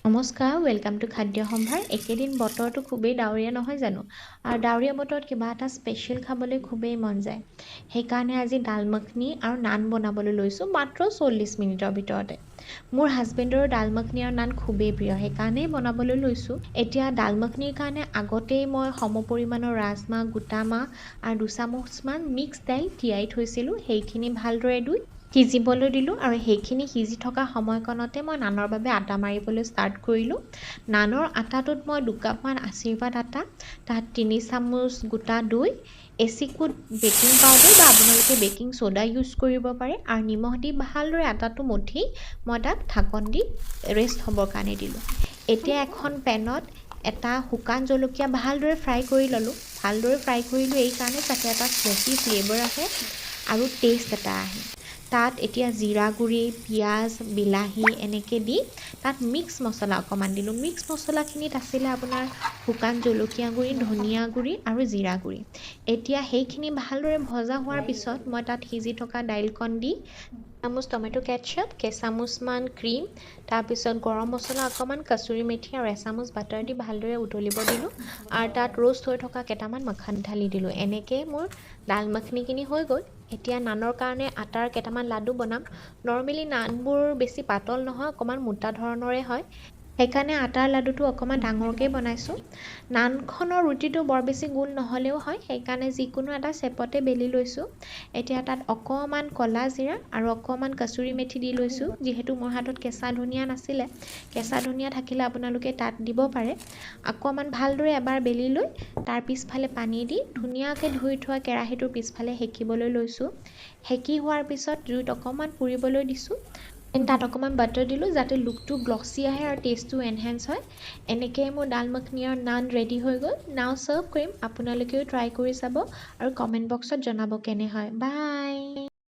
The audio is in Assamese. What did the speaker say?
নমস্কাৰ, welcome to খাদ্য সম্ভাৰ। একেদিন বতৰটো খুবেই ডাৱৰীয়া নহয় জানো? আৰু ডাৱৰীয়া বতৰত কিবা এটা স্পেচিয়েল খাবলৈ খুবেই মন যায়। সেইকাৰণে আজি ডাল মাখনি আৰু নান বনাবলৈ লৈছোঁ মাত্ৰ 40 মিনিটৰ ভিতৰতে। মোৰ হাজবেণ্ডৰো ডাল মাখনি আৰু নান খুবেই প্ৰিয়, সেইকাৰণেই বনাবলৈ লৈছোঁ। এতিয়া ডাল মাখনিৰ কাৰণে আগতেই মই সম পৰিমাণৰ ৰাজমাহ, গোটা মাহ আৰু দুচামুচমান মিক্স দাইল তিয়াই থৈছিলোঁ। সেইখিনি ভালদৰে ধুই সিজিবলৈ দিলোঁ আৰু সেইখিনি সিজি থকা সময়কণতে মই নানৰ বাবে আটা মাৰিবলৈ ষ্টাৰ্ট কৰিলোঁ। নানৰ আটাটোত মই দুকাপমান আশীৰ্বাদ আটা, তাত 3 চামুচ গোটা দৈ, এচিকুট বেকিং পাউডাৰ বা আপোনালোকে বেকিং ছ'ডা ইউজ কৰিব পাৰে আৰু নিমখ দি ভালদৰে আটাটো মঠি মই তাক ঢাকন দি ৰেষ্ট হ'বৰ কাৰণে দিলোঁ। এতিয়া এখন পেনত এটা শুকান জলকীয়া ভালদৰে ফ্ৰাই কৰি ল'লোঁ। ভালদৰে ফ্ৰাই কৰিলোঁ এইকাৰণে যাতে এটা স্মকি ফ্লেভাৰ আহে আৰু টেষ্ট এটা আহে। তাত এতিয়া জিৰা গুড়ি, পিঁয়াজ, বিলাহী এনেকৈ দি তাত মিক্স মছলা অকণমান দিলোঁ। মিক্স মছলাখিনিত আছিলে আপোনাৰ শুকান জলকীয়া গুড়ি, ধনিয়া গুড়ি আৰু জিৰা গুড়ি। এতিয়া সেইখিনি ভালদৰে ভজা হোৱাৰ পিছত মই তাত সিজি থকা দাইলকণ দি চামুচ টমেট' কেটচাপ, কেইচামুচমান ক্ৰীম, তাৰপিছত গৰম মছলা অকণমান, কচুৰি মেথি আৰু এচামুচ বাটাৰ দি ভালদৰে উতলিব দিলোঁ আৰু তাত ৰ'ষ্ট হৈ থকা কেইটামান মাখন ঢালি দিলোঁ। এনেকৈয়ে মোৰ ডাল মাখনিখিনি হৈ গ'ল। এতিয়া নানৰ কাৰণে আটাৰ কেইটামান লাডু বনাম। নৰ্মেলি নানবোৰ বেছি পাতল নহয়, অকণমান মোটা ধৰণৰে হয়, সেইকাৰণে আটাৰ লাডুটো অকণমান ডাঙৰকৈ বনাইছোঁ। নানখনৰ ৰুটিটো বৰ বেছি গোল নহ'লেও হয়, সেইকাৰণে যিকোনো এটা চেপতে বেলি লৈছোঁ। এতিয়া তাত অকণমান ক'লা জিৰা আৰু অকণমান কচুৰি মেথি দি লৈছোঁ। যিহেতু মোৰ হাতত কেঁচা ধনিয়া নাছিলে, কেঁচা ধনিয়া থাকিলে আপোনালোকে তাত দিব পাৰে। অকণমান ভালদৰে এবাৰ বেলি লৈ তাৰ পিছফালে পানী দি ধুনীয়াকৈ ধুই থোৱা কেৰাহীটোৰ পিছফালে সেকিবলৈ লৈছোঁ। সেকি হোৱাৰ পিছত জুইত অকণমান পুৰিবলৈ দিছোঁ। তাত অকণমান বাটাৰ দিলোঁ যাতে লুকটো গ্লছী আহে আৰু টেষ্টটো এনহেঞ্চ হয়। এনেকৈয়ে মোৰ ডাল মাখনি আৰু নান ৰেডি হৈ গ'ল। নাও ছাৰ্ভ কৰিম। আপোনালোকেও ট্ৰাই কৰি চাব আৰু কমেণ্ট বক্সত জনাব কেনে হয়। বাই।